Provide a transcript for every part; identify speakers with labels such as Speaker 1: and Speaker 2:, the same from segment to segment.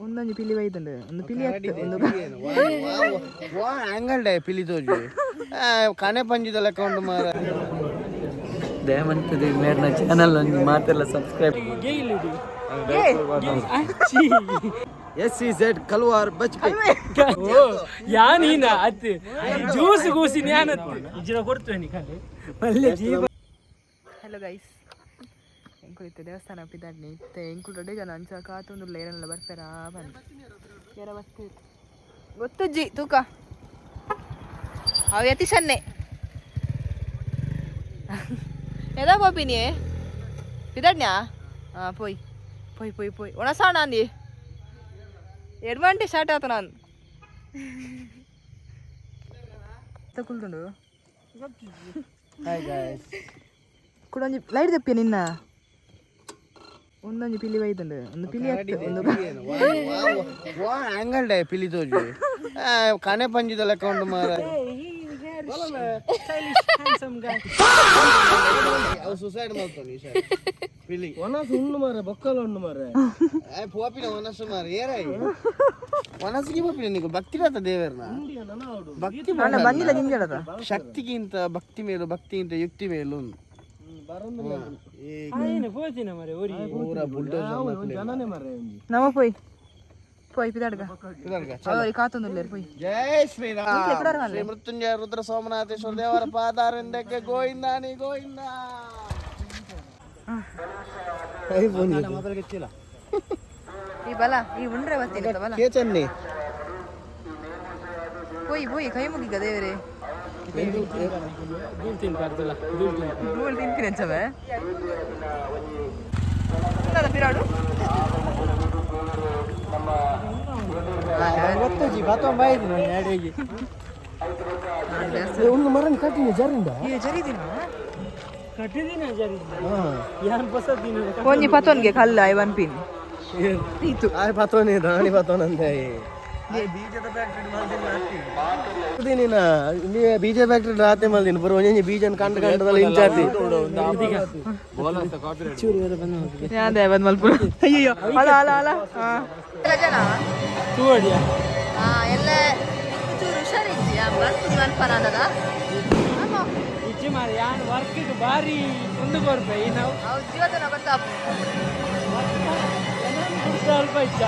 Speaker 1: ಒಂದೊಂಜಿ ಪಿಲಿ ಬೈದುಂಡು ಒಂದು ಪಿಲಿ ಅತ್ತು ಒಂದು.
Speaker 2: ವಾ ಆಂಗಲ್ ಡೈ ಪಿಲಿ ತೋಜು ಕಣೆ ಪಂಜಿದ ಲೆಕ್ಕ ಉಂಡು ಮಾರ.
Speaker 3: ದಯಮಂತದ ಮೇರ್ನ ಚಾನಲ್ ಒಂಜಿ ಮಾತೆಲ್ಲ ಸಬ್ಸ್ಕ್ರೈಬ್.
Speaker 2: ಎಸ್ ಸಿ ಝೆಡ್ ಕಲ್ವಾರ್ ಬಚ್.
Speaker 4: ಓ ಯಾನೀನ ಅತ್ ಜ್ಯೂಸ್ ಗೂಸಿ ನ್ಯಾನತ್ ಇಜ್ಜಿನ ಕೊಡ್ತೇನೆ ಖಾಲಿ ಮಲ್ಲೆ ಜೀವ.
Speaker 1: ಹಲೋ ಗೈಸ್, ಎಂಕುಲು ಇತ್ತೆ ದೇವಸ್ಥಾನ ಪಿದಾಡ್ನಿ. ಇತ್ತೆ ಎಂಕುಲು ದೊಡ್ಡ ಜನ ಅಂಚ ಕಾತೊಂದುಲ್ಲ. ಏರೆಲ್ಲ ಬರ್ತಾರಾ ಬಂದು ಏರ ಬರ್ತೀರಿ ಗೊತ್ತುಜ್ಜಿ. ತೂಕ ಅವು ಯತೀಶನ್ನೇ ಎದಾ ಪೋಪಿನಿ ಪಿದಾಡ್ನ್ಯಾ? ಹಾಂ, ಪೋಯ್ ಪೋಯ್ ಪೋಯ್ ಪೋಯ್. ಒಣಸಾಣ ಅಂದಿ ಎಡ್ವಂಟೆ ಸ್ಟಾರ್ಟ್ ಆತ ನಾನು ಕುಲ್ದುಂಡು.
Speaker 2: Hi guys.
Speaker 1: ಕುಡೊಂಜಿ ಲೈಟ್ ದಪ್ಪಿಯ ನಿನ್ನ. ಒಂದೊಂಜಿ ಪಿಲಿ ಬೈದುಂಡು ಒಂದು ಪಿಲಿ ಅತ್ತು ಒಂದು.
Speaker 2: ವಾ ಆಂಗಲ್ ಡೈ ಪಿಲಿ ತೋಜು ಕಣೆ ಪಂಜಿದ ಲೆಕ್ಕ ಉಂಡು ಮಾರ. ಅವು ಸುಸೈಡ್ ಮಾಡ್ತಾನೆ ಈ ಸರಿ ಪಿಲಿ.
Speaker 5: ಒಣಸು ಉಂಡು ಮಾರೆ, ಬೊಕ್ಕಲ ಉಂಡು ಮಾರೆ.
Speaker 2: ಪೋಪಿನ ಒನಸು ಮಾರ ಏರಾಯಿ ಒನಸಿಗೆ ಪೋಪಿನ ನೀಕು ಭಕ್ತಿ ರಾತ ದೇವರ್ನ ಭಕ್ತಿ.
Speaker 1: ಅಣ್ಣ ಬಂದಿಲ್ಲ ನಿಂಗೆ.
Speaker 2: ಶಕ್ತಿಗಿಂತ ಭಕ್ತಿ ಮೇಲು, ಭಕ್ತಿಗಿಂತ ಯುಕ್ತಿ ಮೇಲು.
Speaker 4: ಆಯ್ನ ಪೋತಿನ ಮರೆ ಊರಿಗೆ.
Speaker 2: ಪೂರ ಬುಲ್ಡೋಸರ್.
Speaker 5: ಜನನೇ ಮಾರೆ ಒಂಜಿ.
Speaker 1: ನಮ ಪೋಯ್ ಪೋಯ್ ಪಿದಾಡ್ಗ. ಅವ್ರಿಗೆ ಕಾತೊಂದುಲ್ಲೇರು ಪೋಯ್.
Speaker 2: ಜೈ ಶ್ರೀರಾಮ್. ಶ್ರೀ ಮೃತ್ಯುಂಜಯ ರುದ್ರ ಸೋಮನಾಥೇಶ್ವರ ದೇವರ ಪಾದಾರಿಂದಕ್ಕೆ ಗೋವಿಂದಾನಿ ಗೋವಿಂದ.
Speaker 1: ಈ ಬಲ ಈ ಉಂಡ್ರೆ ಬರ್ತೀನಿ ಬಲ.
Speaker 2: ಕೇಚನ್ನಿ.
Speaker 1: ಪೋಯ್ ಪೋಯ್, ಕೈ ಮುಗಿಗ ದೇವರೇ.
Speaker 4: ದೂಲ್ ತಿನ್ಪಾರ್ದಲ್ಲ, ದೂಲ್ ತಿನ್ಪ.
Speaker 1: ಧೂಳು ತಿನ್ಪಿನ ಚವೆ ಪಿರಾಡು.
Speaker 2: ಗೊತ್ತುಜಿ ಬತ್ತೊಂಬ ಅಡಿಗೆ.
Speaker 5: ಒಂದು ಮರನ್ ಕಟ್ಟಿನಿ ಜರಿಂದ.
Speaker 1: ಈ ಜರಿದಿನ.
Speaker 4: ಕಟ್ಟಿದಿನ ಜರಿ ಯಾನ್ ಪೊಸ ದಿನ.
Speaker 1: ಒಂಜಿ ಪತೊನ್ಗೆ ಕಲ್ಲ I one pin ಇತ್ತು.
Speaker 5: ಆಯ್ ಪತೋನಿ ದಾನಿ ಪತೋನಂದೆ.
Speaker 2: ಬೀಜದ ಫ್ಯಾಕ್ಟರಿ ಮಲ್ದಿನ.
Speaker 5: ನೀನ ಬೀಜ ಫ್ಯಾಕ್ಟ್ರಿ ರಾತೆ ಮಲ್ದಿನ ಪೂರ ಒಂಜೊಂಜಿ ಬೀಜನ್ ಕಂಡು ಕಂಡದಲ್ಲ ಇಂಚಾತಿ.
Speaker 1: ಅದೇ ಬಂದ್ ಮಲ್ಪುರ. ಅಯ್ಯೋ, ಅಲ್ಲ ಅಲ್ಲ ಅಲ್ಲ, ಹಾ ಜನ.
Speaker 4: ತೂವಡಿಯ.
Speaker 1: ಹಾ, ಎಲ್ಲ ಚೂರು ಹುಷಾರಿಜ್ಜಿ ಬರ್ಪುಜಿ ಮನ್ಪನಾದದ.
Speaker 4: ಇಜ್ಜಿ ಮಾರೆ, ಯಾನ್ ವರ್ಕ್ ಬಾರಿ ಒಂದು ಕೊರ್ಪೆ ಈ ನಾವು.
Speaker 1: ಅವು ಜೀವತನ ಬರ್ತಾಪ.
Speaker 4: ಸ್ವಲ್ಪ ಇಚ್ಚ.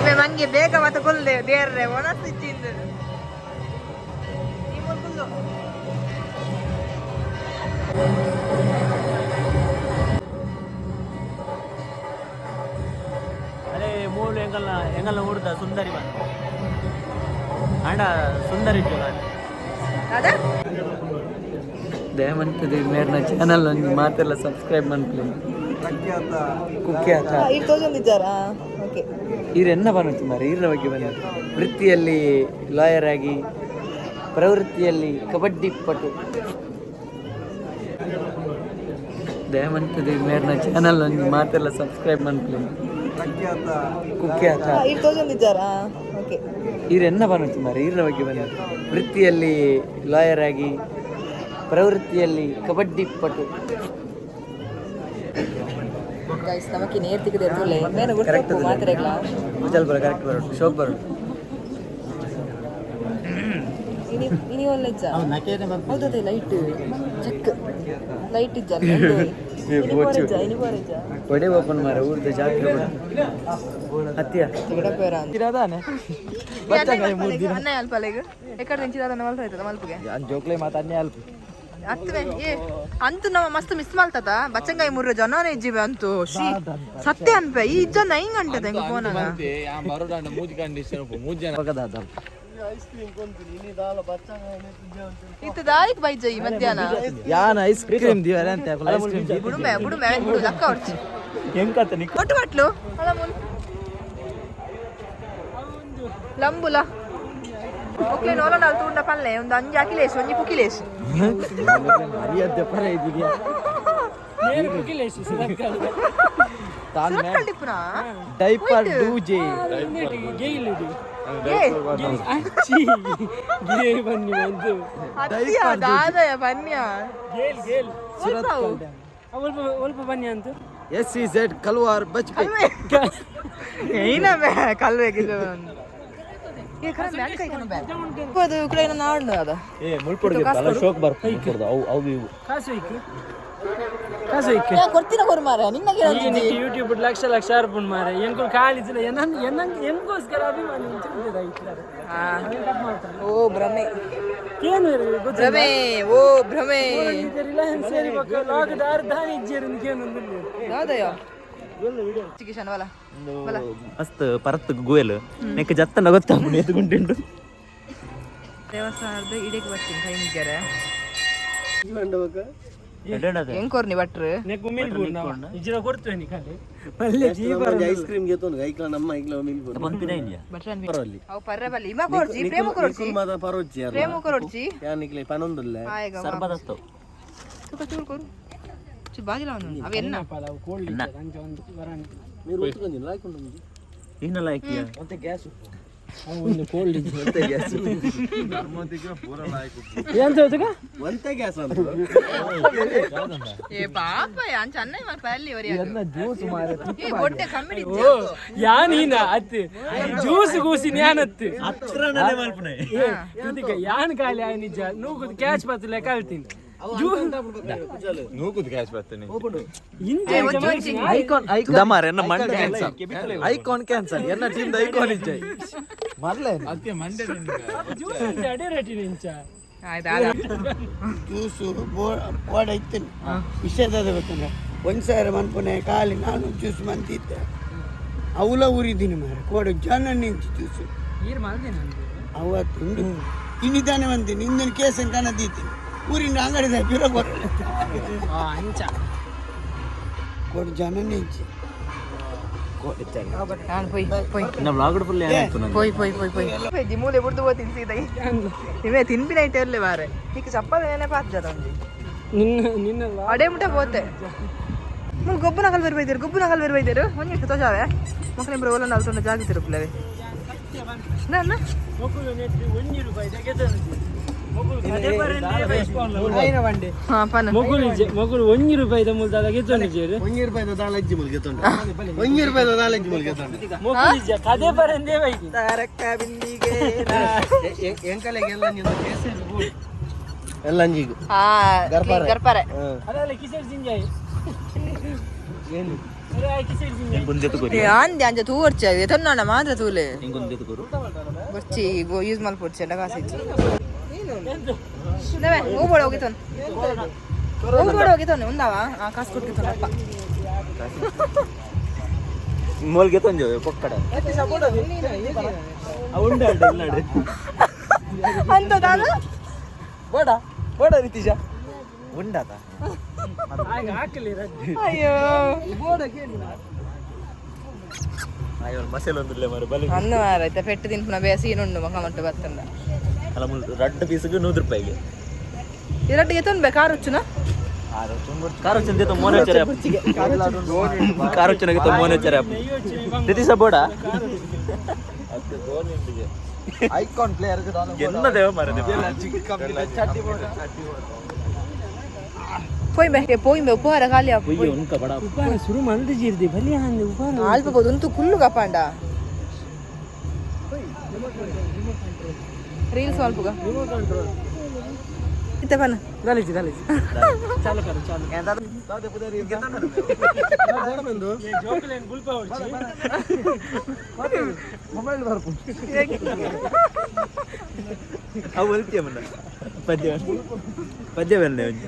Speaker 1: ಇವೆ ಮಂಗೆ ಬೇಗ ಮತ್ತೆ ಕೊಲ್ಲೆ ದೇರ್ರೆ ಒಣಸು ಇಚ್ಚಿಂದು ಈ ಮುಲ್ಕುಲ್ದು.
Speaker 3: ಅದೇ ಮೂಲು ಎಂಗಲ್ನ ಎಂಗಲ್ನ ಊರ್ದ ಸುಂದರಿ ಬಂದ ಅಂಡ ಸುಂದರಿ ಇಜ್ಜಲ್ಲ.
Speaker 1: ಅದ.
Speaker 3: ದಯಮಂತದ ಮೇರ್ನ ಚಾನಲ್ ಒಂಜಿ ಮಾತೆಲ್ಲ ಸಬ್ಸ್ಕ್ರೈಬ್ ಮನ್ಪುಲೆ ಕುಖ್ಯಾತ.
Speaker 1: ಈ ತೋಜೊಂದಿದ್ದಾರಾ? ಓಕೆ.
Speaker 3: ಈರೆನ್ನ ಬನ್ನುತ್ತಿ ಮಾರೆ ಈರ್ನ ಬಗ್ಗೆ ಬನ್ನಿ. ವೃತ್ತಿಯಲ್ಲಿ ಲಾಯರ್ ಆಗಿ ಪ್ರವೃತ್ತಿಯಲ್ಲಿ ಕಬಡ್ಡಿ ಪಟು. ದಯಮಂತದ ಮೇರ್ನ ಚಾನಲ್ ಒಂಜಿ ಮಾತೆಲ್ಲ ಸಬ್ಸ್ಕ್ರೈಬ್ ಮನ್ಪುಲೆ ಕುಖ್ಯಾತ.
Speaker 1: ಈ ತೋಜೊಂದಿದ್ದಾರಾ? ಓಕೆ.
Speaker 3: ಈರೆನ್ನ ಬನ್ನುತ್ತಿ ಮಾರೆ ಈರ್ನ ಬಗ್ಗೆ ಬನ್ನಿ. ವೃತ್ತಿಯಲ್ಲಿ ಲಾಯರ್ ಆಗಿ ಪ್ರವೃತ್ತಿಯಲ್ಲಿ ಕಬಡ್ಡಿ ಪಟು.
Speaker 1: ಗೈಸ್, ನಮಕ್ಕೆ ನೇರ್ ತಿಕ್ಕದೆ ತುಲೆ ಮೇನ ಗುರ್ತು ಮಾತ್ರೆಗ್ಲ.
Speaker 3: ಉಜಲ್ ಬರ ಕರೆಕ್ಟ್ ಬರೋಡು ಶೋಕ್ ಬರೋಡು.
Speaker 1: ಇನಿ ಇನಿ ಒಲ್ಲೆಜ್ಜ ಹೌದದೇ. ಲೈಟ್ ಚೆಕ್ ಲೈಟ್ ಇಜ್ಜ ಇನಿ ಬೋರೆಜ್ಜ ಇನಿ ಬೋರೆಜ್ಜ.
Speaker 3: ಒಡೆ ಓಪನ್ ಮಾರ ಊರ್ದ ಜಾತ್ರೆ ಹತ್ತಿಯ.
Speaker 1: ಅನ್ನ ಅಲ್ಪಲೆಗ್ ಎಕ್ಕಡ ತೆಂಚಿದಾದ ಮಲ್ಪ ಆಯ್ತದ ಮಲ್ಪುಗೆ.
Speaker 3: ಜೋಕ್ಲೆ ಮಾತಾಡ್ನೆ ಅಲ್ಪ.
Speaker 1: ಅತ್ತುವೆ ಏ ಅಂತೂ ನಮ್ಮ ಮಸ್ತ್ ಮಿಸ್ ಮಾಡ್ತದ. ಬಚ್ಚಂಗಾಯಿ ಮುರ್ರ ಜನನೇ ಇಜ್ಜಿವೆ ಅಂತೂ. She ಸತ್ಯ ಅನ್ಪೆ ಈ ಇಜ್ಜ ನೈಂಗ್ ಅಂಟದ ಹೆಂಗ್ ಫೋನಾಗ. ಇತ್ತು ದಾಯಿಕ್ ಬೈಜ ಈ ಮಧ್ಯಾಹ್ನ.
Speaker 3: ಯಾನ್ ಐಸ್ ಕ್ರೀಮ್ ದಿವರ ಅಂತ ಐಸ್ ಕ್ರೀಮ್.
Speaker 1: ಬುಡುಮೆ ಬುಡುಮೆ ಬುಡು ಲಕ್ಕ ಹೊಡ್ಚಿ.
Speaker 3: ಹೆಂಗ್ ಕತ ನಿಕ್.
Speaker 1: ಒಟ್ಟು ಬಟ್ಲು ಅಲ್ಲ ಮುಲ್ ಲಂಬುಲ ಒಕ್ಲೆ ನೋಲ ತೂಂಡ ಪಲ್ಲೆ ಒಂದು ಅಂಜಿ ಅಖಿಲೇಶ್ ಒಂಜಿ ಪುಕಿಲೇಶ್.
Speaker 3: ಮರ್ಯಾದೆ ಪರ ಇದ್ದೀಯಾ.
Speaker 4: ನೇರು ಕುಕಿಲೇಶ್ ಸುರತ್ಕಲ್.
Speaker 1: ಸುರತ್ಕಲ್ ಟಿಪ್ಪುನಾ?
Speaker 3: ಡೈಪರ್ ಡೂಜೆ.
Speaker 4: ಗೇಲ್ ಇದು.
Speaker 1: ಏ.
Speaker 4: ಅಚ್ಚಿ ಗೇ ಬನ್ನಿ ಒಂದು.
Speaker 1: ಅತ್ತಿಯ ದಾದಯ ಬನ್ಯ.
Speaker 4: ಗೇಲ್ ಗೇಲ್.
Speaker 1: ಒಲ್ಪವು.
Speaker 4: ಒಲ್ಪ ಒಲ್ಪ ಬನ್ನಿ ಅಂತ.
Speaker 5: ಎಸ್ ಸಿ ಝೆಡ್ ಕಲ್ವಾರ್ ಬಚ್ಪೆ.
Speaker 1: ಏನ ಕಲ್ವೆ. ಅದು ಕೂಡ ನಾಡು ಅದ.
Speaker 3: ಏ ಮುಳ್ಪೊಡ್ಗೆ ಅಲ್ಲ ಶೋಕ್ ಬರ್ಬೋದು ಅವು ಅವು ಇವು.
Speaker 4: ಕಾಸು ಐಕ್, ಕಾಸು ಐಕ್.
Speaker 1: ಕೊಡ್ತೀನ ಕೊರು ಮಾರ ನಿನ್ನಗೆ.
Speaker 4: ಯೂಟ್ಯೂಬ್ ಲಕ್ಷ ಲಕ್ಷ ಅರ್ಪಣ್ ಮಾರೆ ಎಂಕುಲು ಕಾಲಿಜಿಲ್ಲ ಎನ್ನ ಎನ್ನ ಎಂಕೋಸ್ಕರ ಅಭಿಮಾನಿ.
Speaker 1: ಓ ಭ್ರಮೆ.
Speaker 4: ಏನು?
Speaker 1: ಭ್ರಮೆ, ಓ ಭ್ರಮೆ.
Speaker 4: ರಿಲಯನ್ಸ್ ಸೇರಿ ಬೊಕ್ಕ ಲಾಗ್ ದಾರ್ ದಾನಿ ಇಜ್ಜೇರು ಕೇನೊಂದು.
Speaker 1: ಯಾವ್ದಯ್ಯೋ ಕಿಶನ್ ವಲ.
Speaker 3: ಮಸ್ತ್ ಪರತ್ ಗುವೆಲ್ ನೆಕ್ ಜತ್ತನ ಗೊತ್ತಾಪುಂಡು ಎತ್ತುಗುಂಟುಂಡು.
Speaker 1: ದೇವಸ್ಥಾನದ ಇಡೀಕ್ ಬರ್ತೀನಿ ಕೈ ಮುಗ್ಯಾರೆ. ಹೆಂಗ್ ಕೊರ್ನಿ ಭಟ್ರು?
Speaker 4: ನೆಕ್ ಉಮಿಲ್ ಬೂರ್ನ ಇಜ್ಜಿರ ಕೊಡ್ತೇವೆ ನೀ ಖಾಲಿ ಮಲ್ಲೆ ಜೀವ.
Speaker 5: ಐಸ್ ಕ್ರೀಮ್ ಗೆತ್ತೊಂದು ಐಕ್ಲ ನಮ್ಮ ಐಕ್ಲ ಮಿಲ್.
Speaker 3: ಪನ್ಪಿನ ಇಂಡಿಯಾ.
Speaker 1: ಭಟ್ರ ಅವು ಪರ್ರೆ ಬಲ್ಲಿ ಇಮ ಕೊರ್ಚಿ, ಪ್ರೇಮ ಕೊರ್ಚಿ.
Speaker 5: ಮಾತ ಪರೋಚಿ ಯಾರು?
Speaker 1: ಪ್ರೇಮ ಕೊರೊಡ್ಚಿ.
Speaker 5: ಯಾನ್ ನಿಕ್ಲೆ ಪನೊಂದುಲ್ಲ.
Speaker 1: ಆಯ್ಗ.
Speaker 3: ಸರ್ಬದತ್ತವು.
Speaker 1: ತುಕ ಚೂರು ಕೊರು ಚು ಬಾಜಿಲ ಅವನು ಅವ ಎನ್ನ.
Speaker 4: ಕೋಲ್ಡ್ ಅಂಚ ಒಂದು ವರಾಣಿ.
Speaker 5: మీరు ఒత్తుకొని లాక్కుంటుంది.
Speaker 3: ಇನ್ನೆಲ್ಲ ಹಾಕಿಯ?
Speaker 5: అంతే గ్యాస్.
Speaker 4: ಒಂದು ಕೋಲ್ಡ್.
Speaker 5: అంతే ಗ್ಯಾಸ್.
Speaker 4: ಎಂತ ಹೋತಗ?
Speaker 5: ಒಂತೆ ಗ್ಯಾಸ್ ಅಂತ.
Speaker 1: ಏ ಪಾಪ ಅಂಚ ಅನ್ನ ಮಲ್ಪ ಅಲ್ಲಿ ಅವರಿ ಏ ಬೊಟ್ಟೆ ಕಮ್ಮಿಡಿ.
Speaker 4: ಓ ಯಾನೀನ ಅತ್ತು ಜ್ಯೂಸ್ ಗೂಸಿ ನ್ಯಾನತ್ತು.
Speaker 3: ಹತ್ರನೇ ಮಲ್ಪುನೆ.
Speaker 4: ಏ ಕೃತಿಕ ಯಾನ್ ಖಾಲಿ ಆಯ್ ನಿಜ ನೂಕುದು ಕ್ಯಾಚ್ ಬತ್ತಲೆ ಕಲ್ತೀನಿ.
Speaker 6: ನೂಕುದು ಕ್ಯಾಶ್ ಬರ್ತೇನೆ.
Speaker 4: ಇಂಜೆ.
Speaker 5: ಐಕಾನ್ ಐಕಾನ್
Speaker 3: ದಮಾರ್ ಎನ್ನ ಮಂಡೆ.
Speaker 5: ಐಕಾನ್ ಕ್ಯಾನ್ಸಲ್ ಎನ್ನ team the icon ಇಜ್ಜೈ Marle.
Speaker 4: Juice ಇಂಚ ಅಡೆ ರೇಟಿನ ಇಂಚ.
Speaker 1: ಆಯ್ತಾ?
Speaker 2: ಜ್ಯೂಸು ಬೋಡ ಇತ್ತೇನೆ ವಿಷಯದ ಗೊತ್ತಂದ್ರೆ ಒಂದು ಸಾವಿರ ಮನ್ಪುನೆ ಖಾಲಿ ನಾನು ಜ್ಯೂಸ್ ಮಂತಿದ್ದೆ. ಅವಲ ಊರಿದ್ದೀನಿ ಮಾರೆ ಕೋಡೆ ಜನ ನಿಂಚು ಜ್ಯೂಸು.
Speaker 4: ನೀರು ಮಲ್ದಿನ.
Speaker 2: ಅವತ್ತು ಉಂಡು ಇನ್ನಿದ್ದಾನೆ ಬಂತೀನಿ ಇಂದಿನ ಕೇಸನ್ ಕಣದೀತೀನಿ ಊರಿನ ಅಂಗಡಿದ ಪಿರ ಕೊರಲ್ಲ.
Speaker 4: ಅಂಚ.
Speaker 2: ಕೋಡೆ ಜನ ನಿಂಚು.
Speaker 1: ನಾನು ಪೋಯ್ ಪೋಯ್.
Speaker 3: ನಮ್ಮ ಲಾಗಡ್ ಫುಲ್ ಏನಾಯ್ತು?
Speaker 1: ಪೋಯ್ ಪೋಯ್ ಪೋಯ್ ಪೋಯ್ ಪೋಯ್ ಮೂಲೆ ಬುಡ್ದು ಪೋತೀನಿ ಸೀದಾ. ಇವೇ ತಿನ್ಪಿನ ಐಟೆ ಇರ್ಲಿ ಮಾರೆ ಈಗ ಚಪ್ಪಲ್ ಏನೇ ಪಾತ್ಜದ ಒಂಜಿ.
Speaker 4: ನಿನ್ನ ನಿನ್ನ
Speaker 1: ಅಡೆ ಮುಟ ಪೋತೆ ಮುಲ್ ಗೊಬ್ಬು ನಕಲ್ ಬೇರೆ ಬೈದೇರು, ಗೊಬ್ಬು ನಕಲ್ ಬೇರೆ ಬೈದೇರು. ಒಂಜಿ ನಿಮಿಷ ತೋಜಾವೆ ಮಕ್ಕಳ ಇಬ್ಬರು ಓಲೊಂದು ಅಲ್ತೊಂದು ಜಾಗ ತಿರುಪ್ಲವೆ ನನ್ನ.
Speaker 4: ಮೊಕುಲು ನೆಟ್ 1 ರೂಪಾಯಿ ತೆಗೆದನು ಮೊಕುಲು ಕದೆ ಬರಂದೇ ಬೈಸ್ಕೊಂಡು.
Speaker 1: ಹಾ ಪನ.
Speaker 4: ಮೊಕುಲು ಇಜ್ಜೆ ಮೊಕುಲು 1 ರೂಪಾಯಿದ ಮುಲ್ದಾದ ಗೆದ್ದೊಂದು ಜೇರು.
Speaker 5: ಒಂಜಿ ರೂಪಾಯಿದ ದಾಲಜ್ಜಿ ಮುಲ್ಗೆ ತೊಂಡ, ಒಂಜಿ ರೂಪಾಯಿದ ದಾಲಜ್ಜಿ ಮುಲ್ಗೆ ತೊಂಡ.
Speaker 4: ಮೊಕುಲು ಇಜ್ಜೆ ಕದೆ ಬರಂದೇ ಬೈದಿ.
Speaker 1: ತಾರಕ ಬಿಂದಿಗೆ.
Speaker 5: ಎಂಕಲೆಗೆ ಎಲ್ಲ ಎಲ್ಲ ಅಂಜಿಗು.
Speaker 1: ಹಾ ಗರ್ಪಾರೆ.
Speaker 4: ಅದಲ್ಲ ಕಿಸೆಡ್ ಜಿಂಜಾಯಿ. ಅರೆ ಆ ಕಿಸೆಡ್ ಜಿಂಜಾಯಿ.
Speaker 3: ಇಂಕೊಂದು
Speaker 1: ಏ ಅಂದೆ ಅಂಜ ತೂ ವರ್ಚಿ ಎತೊನ್ನ ಮಾತ್ರ ತೂಲೆ.
Speaker 3: ಇಂಕೊಂದು ಕೊರು.
Speaker 1: ಬರ್ಚಿ ಯೂಸ್ ಮಲ್ಪೊಡ್ಚಿ ಎಲ್ಲ ಕಾಸು ಇಜ್ಜಿ. ಹೋಗ್ಬೋಡ ಹೋಗಿತೋನ್, ಹೋಗ್ಬೋಡ ಹೋಗಿತೋನೆ ಉಂದಾವ ಆ ಕಾಸು ಕೊಟ್ಟಿತ್ತೋನಪ್ಪ.
Speaker 3: ಮೋಲ್ಗೆ ತೊಂಜೆ ಪೊಕ್ಕಡ ಉಂಡ ಇಲ್ಲಾಡು.
Speaker 1: ಅಂತ ನಾನು.
Speaker 3: ಬೋಡ ಬೋಡ ರಿತೀಶ ಉಂಡಾತ.
Speaker 4: ಆಗ ಹಾಕಲಿ ರದ್ದು.
Speaker 1: ಅಯ್ಯೋ.
Speaker 3: ಅಯ್ಯೋ ಮಸೆಲ್ ಒಂದಿಲ್ಲ ಮಾರೆ ಬಲಿ.
Speaker 1: ಅನ್ನ ಮಾರೈತೆ ಪೆಟ್ಟು ತಿನ್ಪುನ ಬೇಸಿ ಉಂಡು ಮಕ ಮಟ್ಟು ಬತ್ತಂದ.
Speaker 3: ಅಲ್ಲ ಮುಲ್ ರಡ್ಡು ಪೀಸ್ಗೆ 100 ರೂಪಾಯಿಗೆ.
Speaker 1: ಎರಡ್ಗೆ ಎತ್ತೊಂದು ಬೇಕು ಕಾರು ಹುಚ್ಚುನ.
Speaker 3: ಕಾರು ಚಂದ ಮೋನೇಚರ, ಕಾರು ಚೆನ್ನಾಗಿತ್ತು ಮೋನೇಚರ. ರಿತೀಶ ಬೋಡ.
Speaker 5: Icon player.
Speaker 3: ಎನ್ನ ದೇವ ಮಾರೆ.
Speaker 1: ಪೋಯ್ ಬೇ ಪೋಯ್ ಬೇ ಉಪಹಾರ ಖಾಲಿ ಆಪು.
Speaker 3: ಉನ್ಕ ಬಡ.
Speaker 4: ಉಪಾರ ಶುರು ಮಲ್ದು ಜೀರ್ದಿ ಬಲಿ ಹಂಗೆ ಉಪಾರ.
Speaker 1: ಅಲ್ಪ ಬೋದು ಉಂತು ಕುಲ್ಲು ಕಪಾಂಡ ರೀಲ್ಸ್ ಮಲ್ಪುಗ ಇತ್ತೆ ಬನ್ನ.
Speaker 4: ದಾಲಿಜಿ ದಾಲಿಜಿ ಚಾಲು ಕರು ಚಾಲು. ಜೋಕುಲೇನ್ ಗುಲ್ಪ ಹೊಡ್ಚಿ.
Speaker 5: ಮೊಬೈಲ್ ಬರ್ಪು.
Speaker 3: ಅವು ಒಲ್ತಿಯ ಮನ್ನ ಪದ್ಯ ಪದ್ಯ ಬಂದೆ ಒಂಜಿ.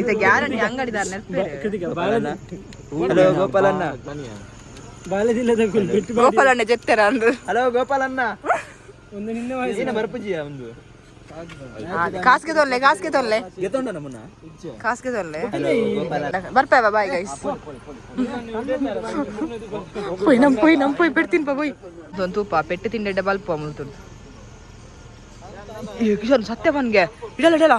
Speaker 1: ಇತ್ತೆ ಗ್ಯಾರಂಟಿ ಅಂಗಡಿದಾರ ನೆನಪೇರು.
Speaker 4: ಕೃತಿಕ ಬಾಲ.
Speaker 3: ಹಲೋ ಗೋಪಾಲಣ್ಣ.
Speaker 4: ಬಾಲದಿಲ್ಲದ ಕುಲ್ ಬಿಟ್ಟು.
Speaker 1: ಗೋಪಾಲಣ್ಣ ಜೆತ್ತೆರ ಅಂದ್ರು.
Speaker 3: ಹಲೋ ಗೋಪಾಲಣ್ಣ.
Speaker 4: ಒಂದು ನಿನ್ನ ವಯಸ್ಸು
Speaker 3: ಏನ ಬರ್ಪುಜಿಯ ಒಂದು.
Speaker 1: ಕಾಸ್ಗೆ ತೊಲ್ಲೆ, ಕಾಸ್ಗೆ ತೊಲ್ಲೆ.
Speaker 3: ಗೆತ್ತೊಂಡ ನಮ್ಮನ್ನ.
Speaker 1: ಕಾಸ್ಗೆ ತೊಲ್ಲೆ ಬರ್ಪಾ. Bye guys. ಪೋಯ್ ನಮ್ ಪೋಯ್ ನಮ್ ಪೋಯ್ ಪೆಟ್ಟು ತಿನ್ಪ ಪೋಯ್ ಒಂದು ತೂಪ ಪೆಟ್ಟು ತಿಂಡೆಡ್ಡ ಬಲ್ಪ ಮುಲ್ತುಂಡು. ಏ ಕಿಶನ್ ಸತ್ಯ ಬನ್ಗೆ ಇಡಲ್ಲ ಇಡಲ್ಲ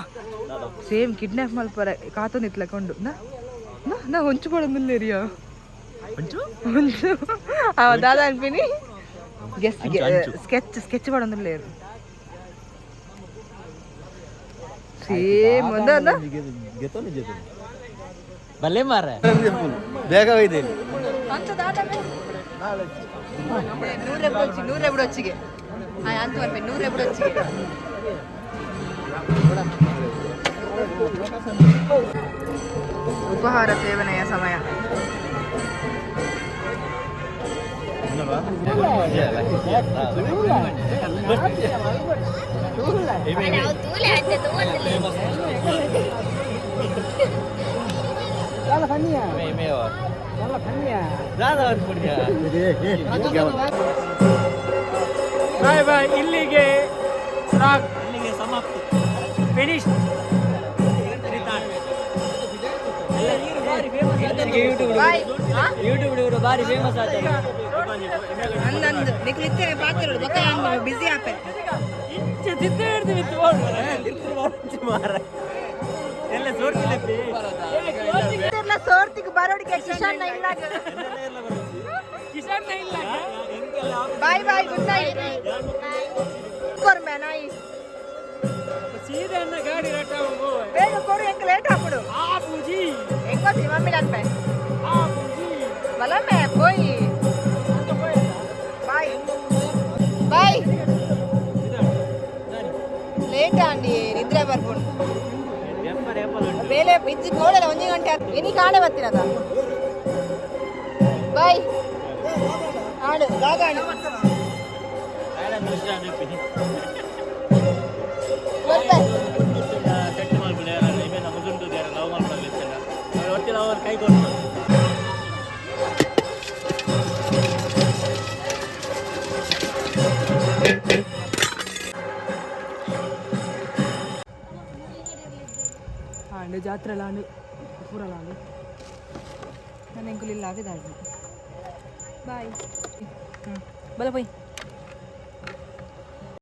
Speaker 1: ಸೇಮ್ ಕಿಡ್ನಾಪ್ ಮಲ್ಪರೆ ಕಾತು ನಿತ್ಲಕೊಂಡು ನಾ ನಾ ನಾ ಹೊಂಚು ಪಡೊಂದುಲ್ಲೇರಿಯ ಹೊಂಚು ಅವ ದಾದಾ ಅನ್ಪಿನಿ ಗೆಸ್ ಸ್ಕೆಚ್ ಸ್ಕೆಚ್ ಪಡೊಂದುಲ್ಲೇರು ಸೇಮ್ ಒಂದ ಒಂದ.
Speaker 3: ಗೆತ್ತೊಂಡು ಜೊತೆ. ಬಲ್ಲೆ ಮಾರ.
Speaker 5: ಬೇಗ ಒಯ್ದೇನೆ.
Speaker 1: ಅಂತ ದಾದ ನೂರ ಬಿಡೊಚ್ಚಿ, ನೂರ ಬಿಡೊಚ್ಚಿಗೆ ಅಂತ ಬರ್ಪೆ, ನೂರ ಬಿಡೊಚ್ಚಿಗೆ. ಉಪಹಾರ ಸೇವನೆಯ ಸಮಯ.
Speaker 6: ತೂಲೆ ಆಯ್ತು ತೂವಲ್ಲಿ.
Speaker 4: Bye bye. ಇಲ್ಲಿಗೆ ವ್ಲಾಗ್ ಇಲ್ಲಿಗೆ ಸಮಾಪ್ತಿ, ಫಿನಿಶ್.
Speaker 1: ಬಾಯ್.
Speaker 3: ಯೂಟ್ಯೂಬ್ ಇವರು ಬಾರಿ ಫೇಮಸ್ ಆಗ್ತಾರೆ.
Speaker 1: ಅಂದಂದು ನಿಕ್ಲು ಇತ್ತೇನೆ ಪಾತಿರೋಡು ಬೊಕ್ಕ ಬಿಸಿ ಆಪೆ.
Speaker 4: ಇಂಚೆ ತಿತ್ತ ಹಿಡ್ದು ಬಿತ್ತು.
Speaker 3: ಮಾರ ಎಲ್ಲ ಸೋರ್ತಿಲ್ಲ.
Speaker 1: ಸೋರ್ತಿಗೆ ಬರೋಡಿಗೆ ಕಿಶನ್ ಇಲ್ಲ.
Speaker 4: ಕಿಶನ್ ಇಲ್ಲ.
Speaker 1: Bye bye, good night. ಕೊರ್ಮೆ ನಾಯಿ.
Speaker 4: ಸೀದಾ ಅನ್ನ ಗಾಡಿ ರಟ್ಟ.
Speaker 1: ಬೇಗ ಕೊಡು, ಎಂಕ್ ಲೇಟ್ ಹಾకుಡು.
Speaker 4: ಆ ಪೂಜಿ.
Speaker 1: ಎಂಕೋತಿ ಮಮ್ಮಿ ಅನ್ಪೆ.
Speaker 4: ಆ ಪೂಜಿ.
Speaker 1: ಬಲಮೆ ಪೋಯಿ. Boy boy. ಲೇಟ್ ಆಂಡಿ, ನಿದ್ರೆ ಬರ್ಬೋದು. ಬೇಲೆ ಇಜ್ಜಿ ಕೋಡಲ ಒಂಜಿ ಗಂಟೆ ಆತ್. ಎನಿ ಕಾಣೆ ಬರ್ತೀರದ. ಬಾಯ್. ಆಡು ದಾಗಾಡು ಬರ್ತೆ.
Speaker 4: ಸೆಟ್ ಮಾಡ್ಬಿಡಿ. ಮುಗುಂಟು ಲವ್ ಮಾಡ್ಬಿಡೋದು ಒಟ್ಟಿಲ್ಲ, ಅವ್ರು ಕೈ ಕೊಟ್ಟು.
Speaker 1: ಆಂಡು ಜಾತ್ರೆ ಲಾಂಡು ಪೂರ ಲಾಂಡು. ನಾನು ಎಂಕುಲಿಲ್ಲ ಆಗಿದ್ದಾಳೆ. ಬಾಯ್. ಹ್ಞೂ, ಬಲ ಪೋಯ್.